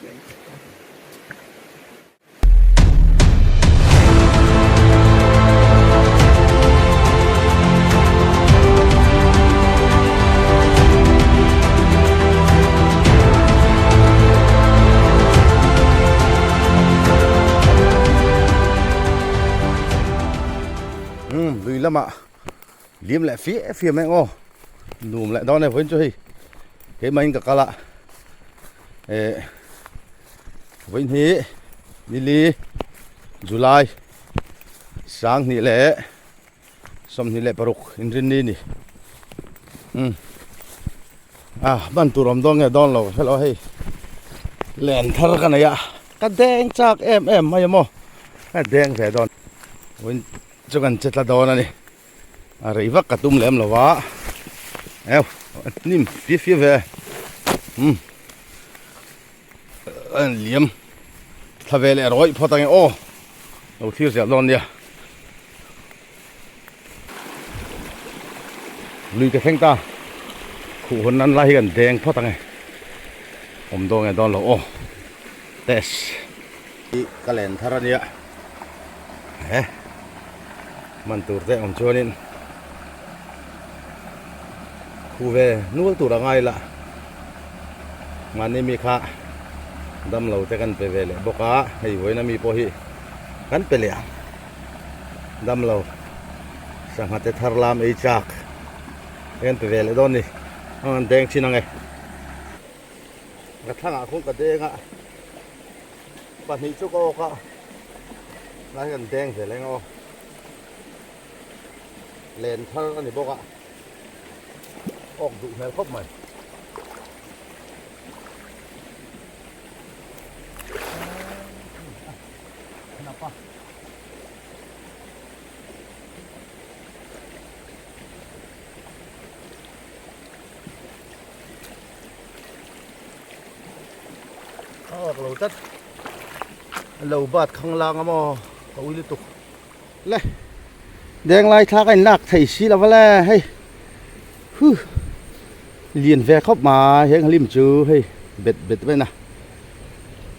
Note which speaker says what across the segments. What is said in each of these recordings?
Speaker 1: Lui lamah liam leh fia fia mai ang aw nuam leh dawn e vawiin chu hei keimah in ka kal a eh vawiin hi nili July sanghnih leh 26 inrinni ni um a hman tur awm dawn nge dawn lo hello hei len thar ka nei a ka deng chak em em mai a maw ka deng ve dawn vawiin chu kan che tla dawn a ni a rei vak ka tum lem lo va eu hnim fia fia ve um a liam thla ve leh rawih phawt ang e aw lo thlir zel dawn nia lui ka thleng ta khuh hawn nan lai hi kan deng phawt ang e awm dawn nge dawn lo aw test hi ka len thar a nia he man tur te awm chuanin khuh ve nual tur a ngai la mahni mi kha damlo te kan pe ve leh bawk a hei vawiin ami pawh hi kan pe leh ang damlo sangha te thar lam ei chak te kan pe ve leh dawn ni an deng thin ang e ka thlangah khuan ka deng a pahnih chu ka awk a lai kan deng ve leng aw len thar a ni bawk a awk duh hmel khawp mai. A awk lo tlat lo bat khang lang a maw ka ui lutuk le deng lai thla ka in lak thei si lo va le hei huh lian ve khawp mai heng hlim chu hei bet bet mai na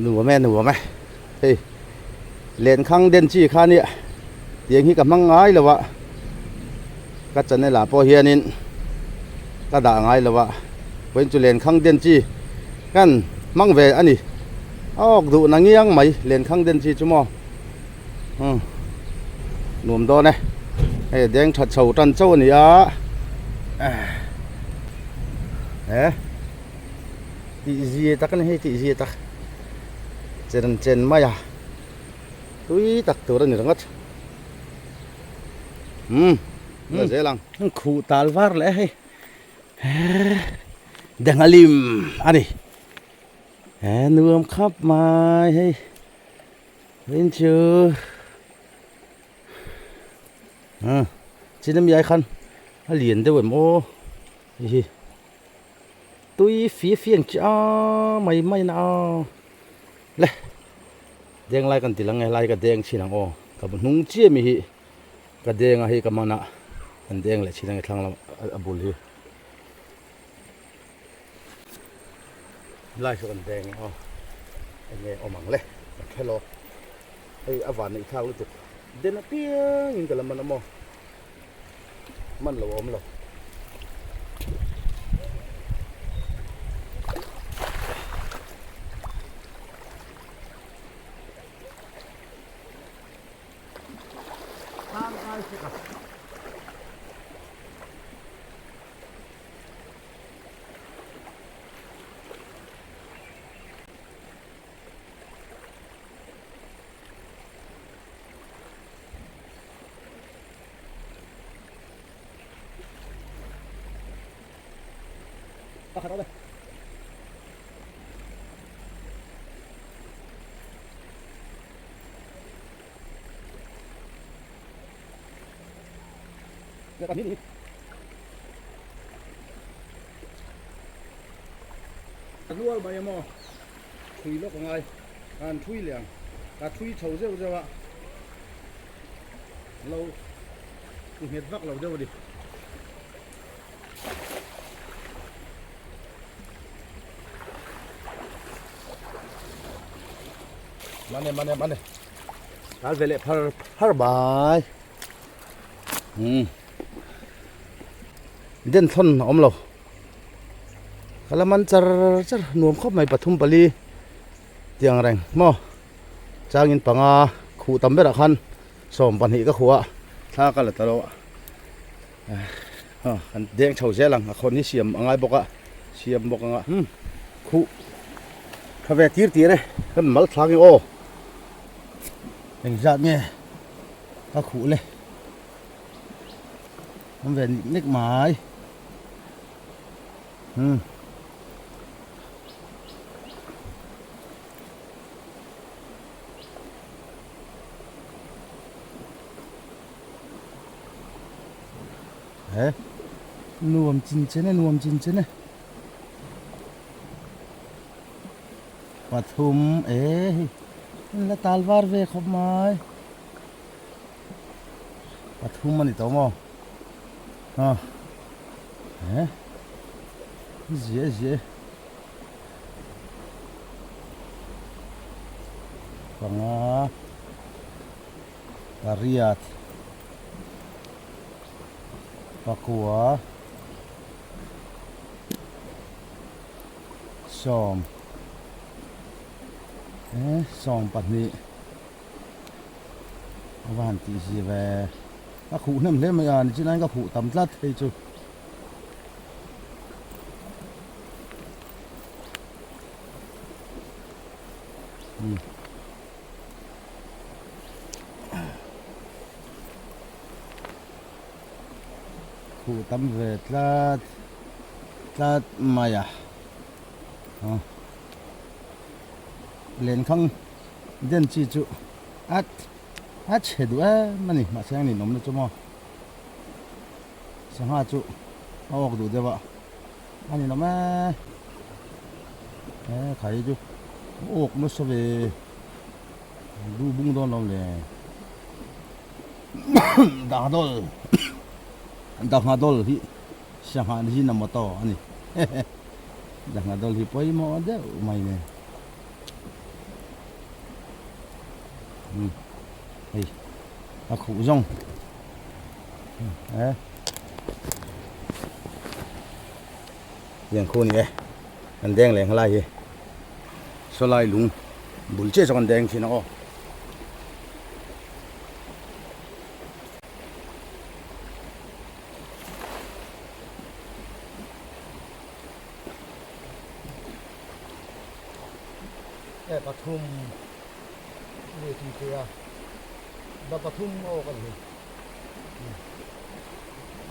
Speaker 1: nuam e nuam e hei lenkhang den chi kha nia tiang hi ka hmang ngai lo a ka channel ah pawh hianin ka dah ngai lo a vawiin chu lenkhang den chi kan hmang ve a ni a awk duh na ngiang mai lenkhang den chi chu maw umm nuam dawn e hei deng tha chho tan chauh a ni a eh. Tih zia tak a ni hei tih zia tak chen chen mai a tui tak tur a ni ringawt umm la zel ang khuh tal var leh hei danghalim a ni he nuam khap mai hei tin chu chin ami ai khan a lian deuh em aw hei hi. Tui fia fia ang chi a mai mai na a le deng lai kan ti lang e helai ka deng chhin ang aw ka bu hnung chiah mi hi ka deng a hei ka man a kan deng leh chhin ang e thlang lam a bul hi helai saw kan deng e aw enge awm ang le ka ṭhelo hei a van neih thlak lutuk den apiang in ka la man a maw. Man lo a awm lo. Pakhat awm e. Nual mai emaw thui lawk angai an thui leh ang a thui chho zeuh zeuh a. Lo ti nghet vak lo deuh a ni. Mane mane mane. Tal ve leh phar phar mai. Hmm. Den thawn a awm lo. Ka la man char char nuam khawp mai pathum pali tiang reng maw. Changin panga khuh tam berah khan 12 ka khuh a thla ka la ta lo a. Kan deng chho zel ang a khawn hi siam a ngai bawk a siam bawk anga hmm khuh tha ve tir tir e kan mal thlak hi aw engzat nge ka khuh le awm ve nik nek mai hmm. He nuam chin chen e nuam chin chen e pathum e hei in la tal var ve khawp mai pathum a ni tawh maw ha he zia zia panga. Pariat pakua sawm eh 12 a va han tih zia ve a khuh hnem hle mai a nichinain ka khuh tam tlat hei chu. Khuh tam ve tlat tlat mai a lenkhang den chi chu a a chhe duh em a ni mahse a ninawm na chu maw sangha chu a awk duh deuh a a ninawm e he khai chu awk nasa ve. Du bung dawn lo le Dangdol Danghadol hi sangha ni zin a motor a ni Danghadol hi pawimawh deuh mai nen um hei a khuh zawng eh Lian khu a ni e kan deng leh nghalai hi sawlai lung bul chiah chu kan deng thin a aw. E pathum ni tih theih a ba pathum aw ka ni hi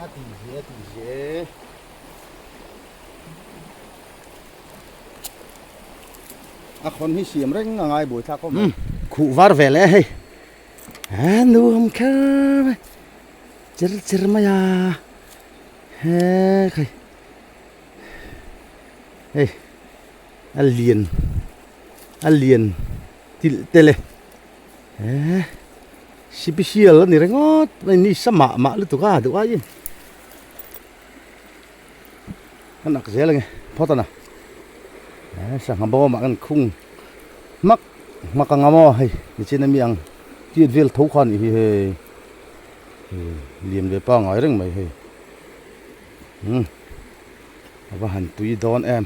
Speaker 1: a tih zia a tih zia e. A khawn hi siam reng a ngai buai thlak awm mai. Khuh var ve leh hei. A nuam kher mai. Chir chir mai a. He khai. Hei a lian a lian tilh tel e. He sipisial a ni ringawt mai ni sa mah mah lutuk a duh aiin. Kan ak zel ange phawt a na eh sangha bawmah kan khung hmak hmak anga maw hei nichin ami ang tiat vel tho kha anih hi hei lian ve pangngai reng mai hei umm a va han tui dawn em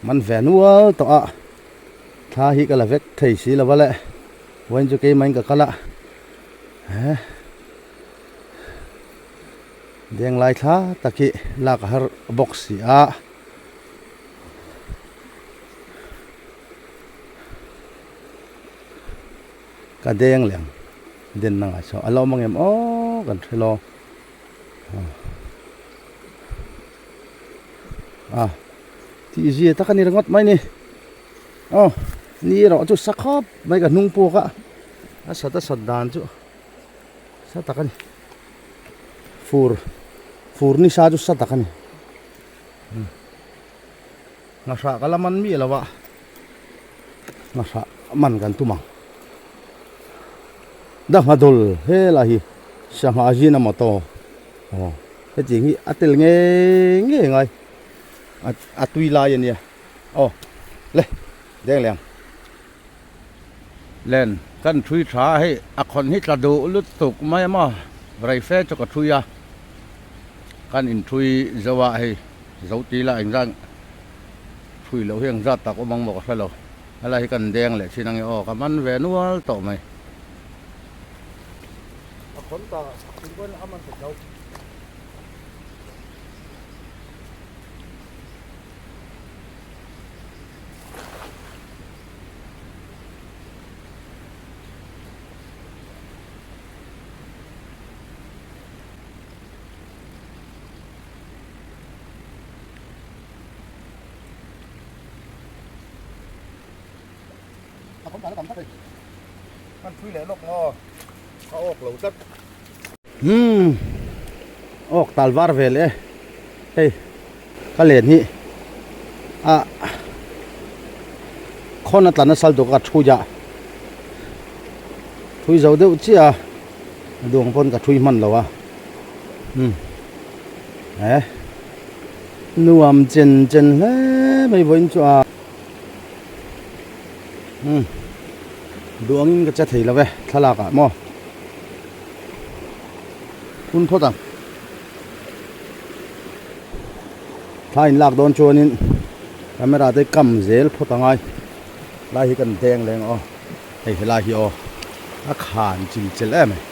Speaker 1: man ve nual tawh a thla hi ka la vek thei si lo va le vawiin chu keimah in ka kal a eh. Denglai thla tak hi lak a har bawk si a. Ka deng leh ang den na ngai saw a lo awm ang em aw kan hre lo a tih zia tak a ni ringawt mai ni aw ni erawh chu sa khawp mai ka hnung puak a a sat a sat dan chu sa tak a ni. Fur fur ni sa chu sa tak a ni nghahrah ka la man miah lo a nghahrah man kan tum ang dangha dul helai hi sangha zin a motor aw hetiang hi a tel ngei ngei ngai a tui lai a nia aw le deng leh ang. Len kan thui tha a hei a khawn hi tla duh lutuk mai a maw rei fe chu ka thui a kan inthui zo a hei zo ti ila engzat thui loh hi engzat tak awm ang maw ka hre lo helai hi kan deng leh thin ange aw ka man ve nual tawh mai. A khawn ta thingkawn a man ta tho. Umm awk tal var vel e hei ka len hi a khawn a tla nasa lutuk a ka thui a thui zo deuh chiah a a duang pawn ka thui hman lo a umm eh nuam chen chen hle mai vawiin chu a umm duangin ka che thei lo ve thlalak ah maw. Hun phawt ang. Thla in lak dawn chuanin camera te kam zel phawt a ngai. Lai hi kan deng leng aw. Hei helai hi aw a khan chil chel em ai.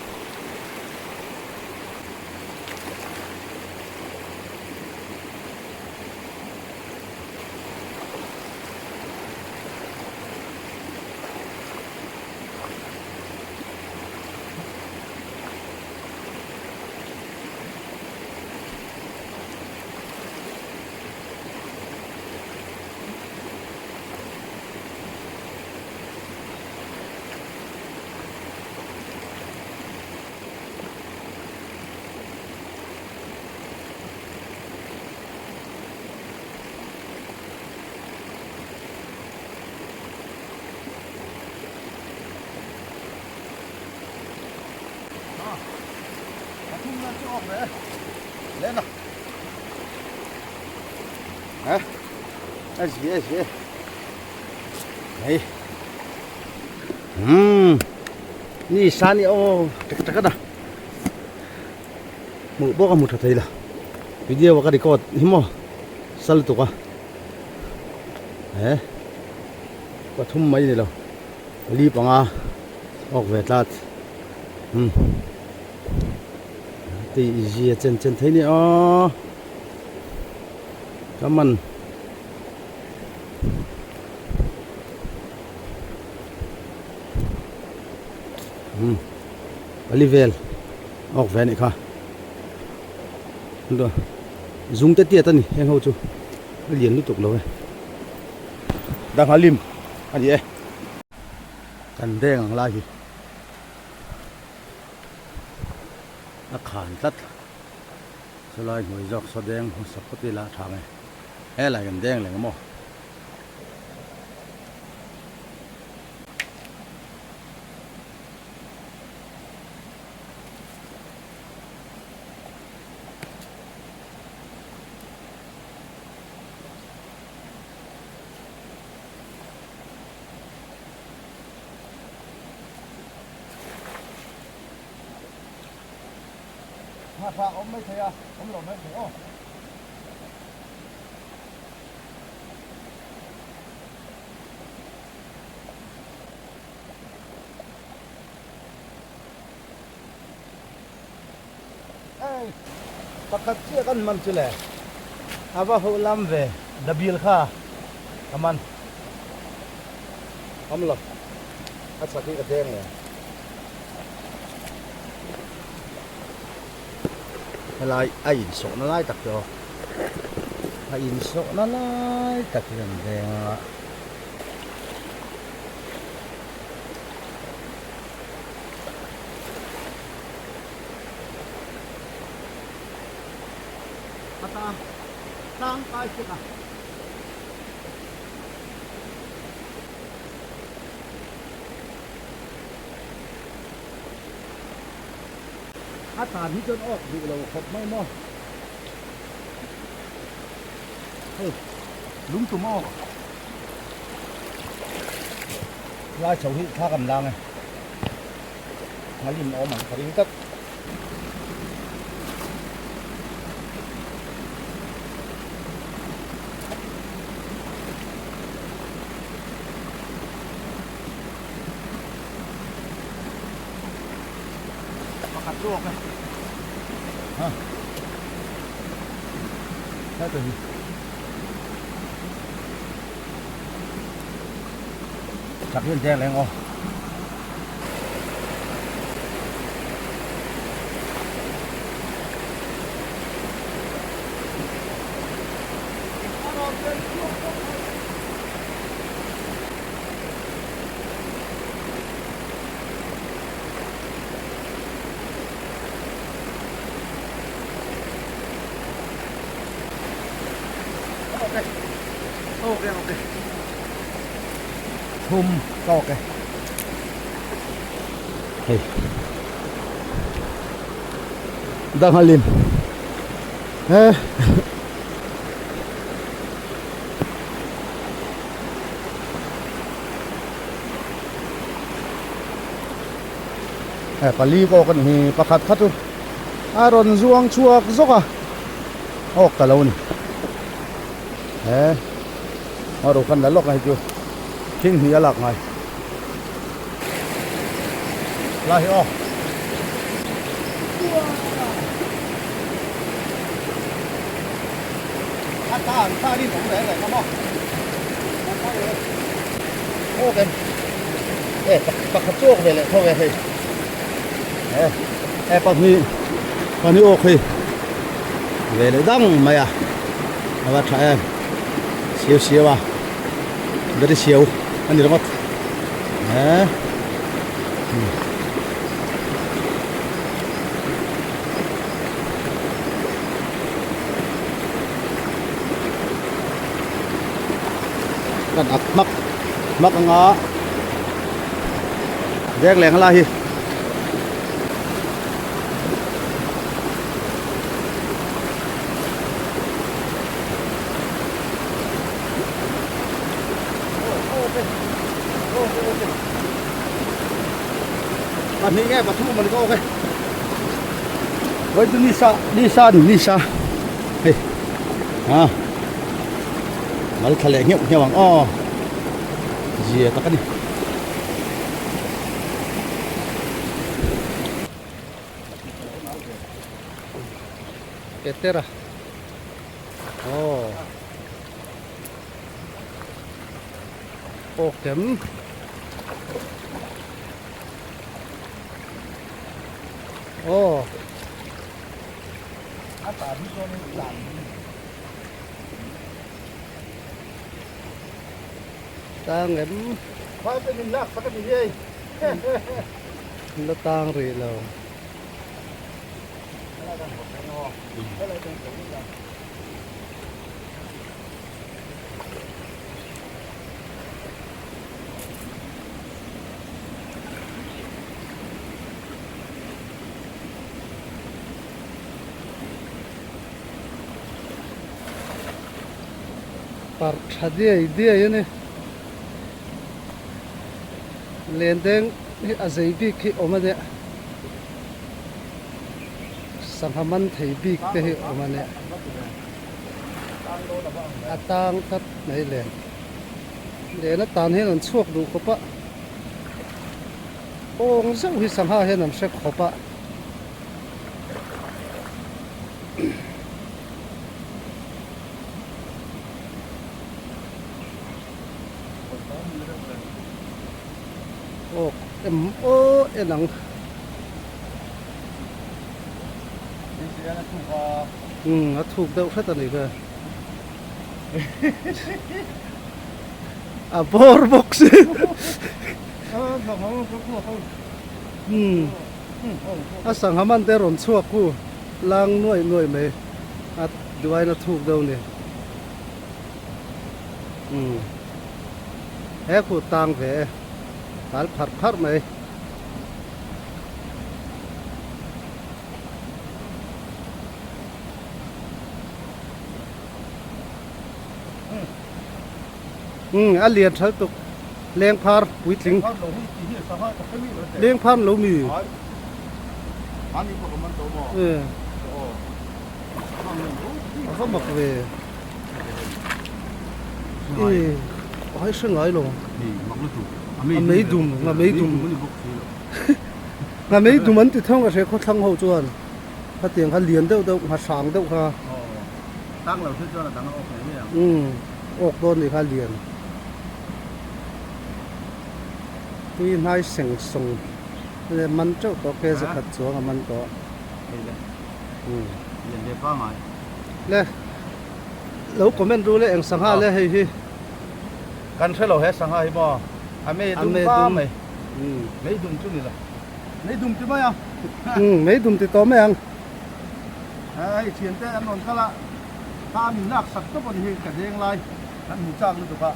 Speaker 1: Ni sa ni aw tak tak a hmuh bawk a hmu tha thei lo video a ka record hi maw sal tuk a he pathum mai ni lo pali panga awk ve tlat umm tih zia chen chen thei ni aw ka man umm pali vel awk ve anih kha zung te tiat ani heng ho chu a lian lutuk lo e dangha lim a ni e kan deng ang lai hi a khan tlat chulai hnuai zawk saw deng hmasa phawt ila a tha nge helai kan deng leng maw. Hmasa awm mai thei a, awm lo mai thei aw. Hei pakhat chiah kan man chu le a va huh lam ve dabil kha a man awm lo a chak hi ka deng leh helai a insawh na lai tak te aw a insawh na lai tak hi kan deng a. Ata tangkai sik a. A tan hi chuan awk duh lo khawp mai maw. Hei lungtum awk. Lai chho hi thla kan lang e. Nghalim awm ang ka ring tlat. Pakhat zawk e. Ha. Heta hi. Chak hian deng leng aw. Thum tawk e hei danghalim he He pali pawh ka ni hi pakhat kha chu a rawn zuang chhuak zawk a awk ta lo a ni he a ro khan la lawk a hei chu thing hnih a lak ngai lai hi aw. A ta an ta rin awm reng reng a maw awk em e pakhat chu awk ve leh tho e hei e e pahnih pahnih awk hei ve leh dang mai a a va tha em siau siau a very siau a ni ringawt e Kan ak hmak hmak anga dek leh ang lai hi. Pahnih nge pathum an kawk e. Vawi chu ni sa ni sa ni ni sa hei a mal thla leh ngheuh ngheuh ang aw zia tak a ni.
Speaker 2: Petera aw awk em. Aw.
Speaker 1: A tan hi chuan in tlan hi.
Speaker 2: Tang em.
Speaker 1: Vai te min lak sak a ni hei.
Speaker 2: La tang rih lo. Parh tha diai diai a ni lendeng hi a zei bik hi awm a nia sangha man thei bik te hi awm a nia a tang tlat mai len len atan hian an chhuak duh khawp a. Kawng zeuh hi sangha hian an hre khawp a. Awk em aw en ang. Umm a thuk deuh hret a ni kha. A bawr bawk si. A sangha man te rawn chhuak khu lang nuaih nuaih mai a duain a thuk deuh ni umm he khu tang ve e tal pharh pharh mai. Umm a lian tha lutuk. Lengphar puitling. Lengphar lo mi. A va mak ve. E ai hre ngai lo. A mei dum, nga mei dum. Nga mei dum an ti thang a hre khaw thlang ho chuan. Khatiang kha lian deuh deuh, nga hrang deuh kha.
Speaker 1: Tang lo thil chuan a dang a awk ngei ngei ang.
Speaker 2: Umm, awk dawn nih kha lian. Tui hnai seng sawng le man teuh tawh ke zakhat chuang a man tawh.
Speaker 1: Hei le. Umm, lian ve pangai.
Speaker 2: Le, lo comment ru le eng sangha le hei hi.
Speaker 1: Kan hre lo he sangha hi maw? A mei dum va mai. Umm, mei dum chu ni lo. Mei dum ti mai a.
Speaker 2: Umm, mei dum ti tawh mai ang.
Speaker 1: Hei thiante an rawn kal a, kha min lak sak tawp a ni hi ka deng lai kan hmu chak lutuk a.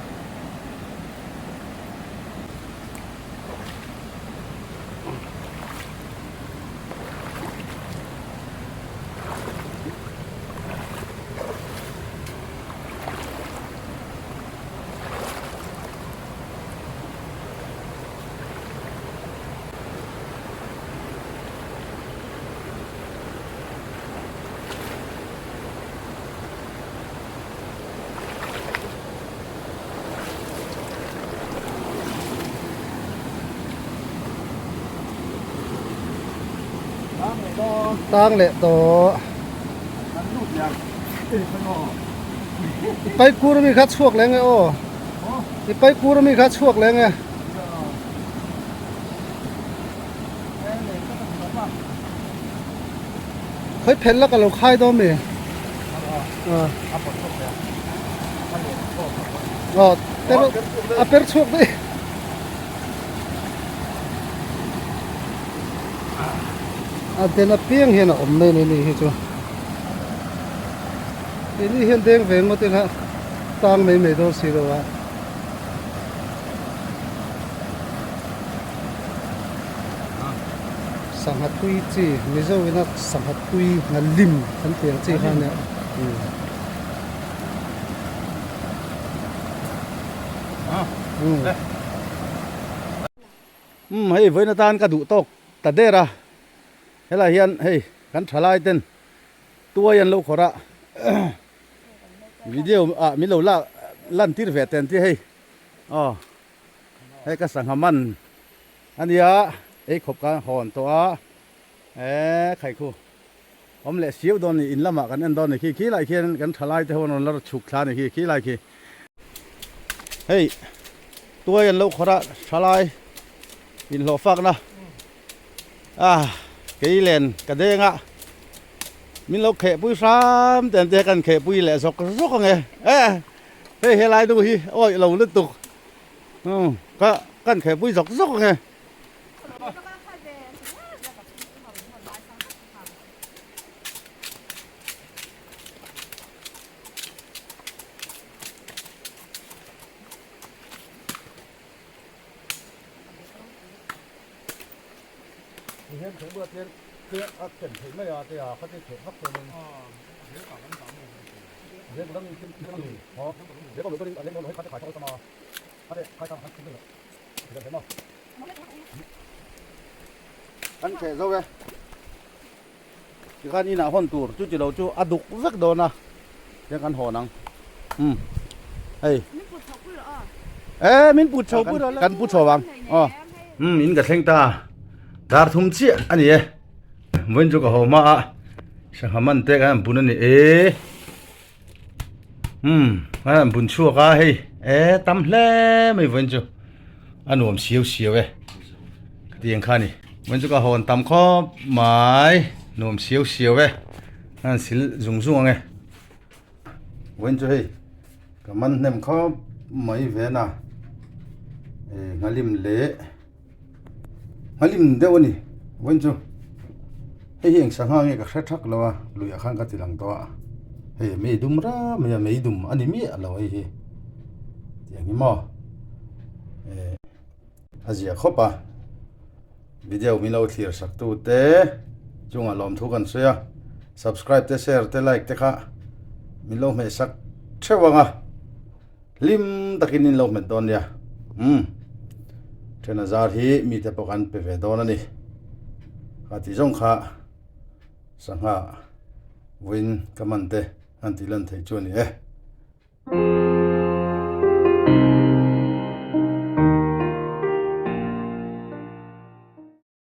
Speaker 2: Tang leh tawh. I pai kur ami kha chhuak leh nge aw. I pai kur ami kha chhuak leh nge. Khawi phelh la ka lo khai dawn mi? Aw per a per chhuak daih. A den apiang hian a awm mai a ni hi chu. Keini hian deng ve ngawt ila tang mai mai dawn si lo a. Sangha tui chi Mizo ina sangha tui nga lim kan tih ang chi kha nia.
Speaker 1: Umm hei vawiin atan ka duh tawk ta der a, helai hian hei kan thalai ten tuai an lo khawrh a, video ah min lo lak lan tir ve ten tih hei aw. Hei ka sangha man a nia, ei khawp ka hawn tawh a, eee khaikhu awm leh siau dawn a ni, in lamah kan en dawn a ni khi, khi lai khian kan thalai te ho an rawn la chhuk thla a ni khi, khi lai khi. Hei tuai an lo khawrh a thalai inhlawh fakna a kei len ka deng a, min lo khehpui hram te an tia kan khehpui leh zawk zawk ang e, e hei helai nu hi awih lo lutuk. Ka kan khehpui zawk zawk ang e. An cheh zo e. Tikhan inah hawn tur chu tilo chu a duk vek dawn a, tiang kan hawn ang. Umm hei. E min put chho pui rawh. Kan pu chho ang. Aw. Umm in ka thleng ta. Dar thum chiah a ni e. Vawiin chu ka haw hma a. Sangha man te kan han bun a ni e. Umm a han bun chhuak a hei e tam hle mai vawiin chu a nuam siau siau e ka ti ang kha ni vawiin chu ka hawn tam khawp mai nuam siau siau e a han sil zung zung ang e vawiin chu hei ka man hnem khawp mai ven a e nghalim leh nghalim deuh a ni vawiin chu hei hi eng sangha nge ka hre thak lo a luiah khan ka ti lang tawh a hei mei dum ram mai a mei dum a ni miah lo hei hi tiang hi maw eh a zia khawp a video min lo thlir sak tu te chungah lawmthu kan sawi a subscribe te share te like te kha min lo hmeh sak theuh ang a hlim takin in lo hmet dawn nia umm. Then a zar hi mite pawh kan pe ve dawn a ni. Kha tih zawng kha sangha vawiin ka man te an tih lan theih chu a ni e.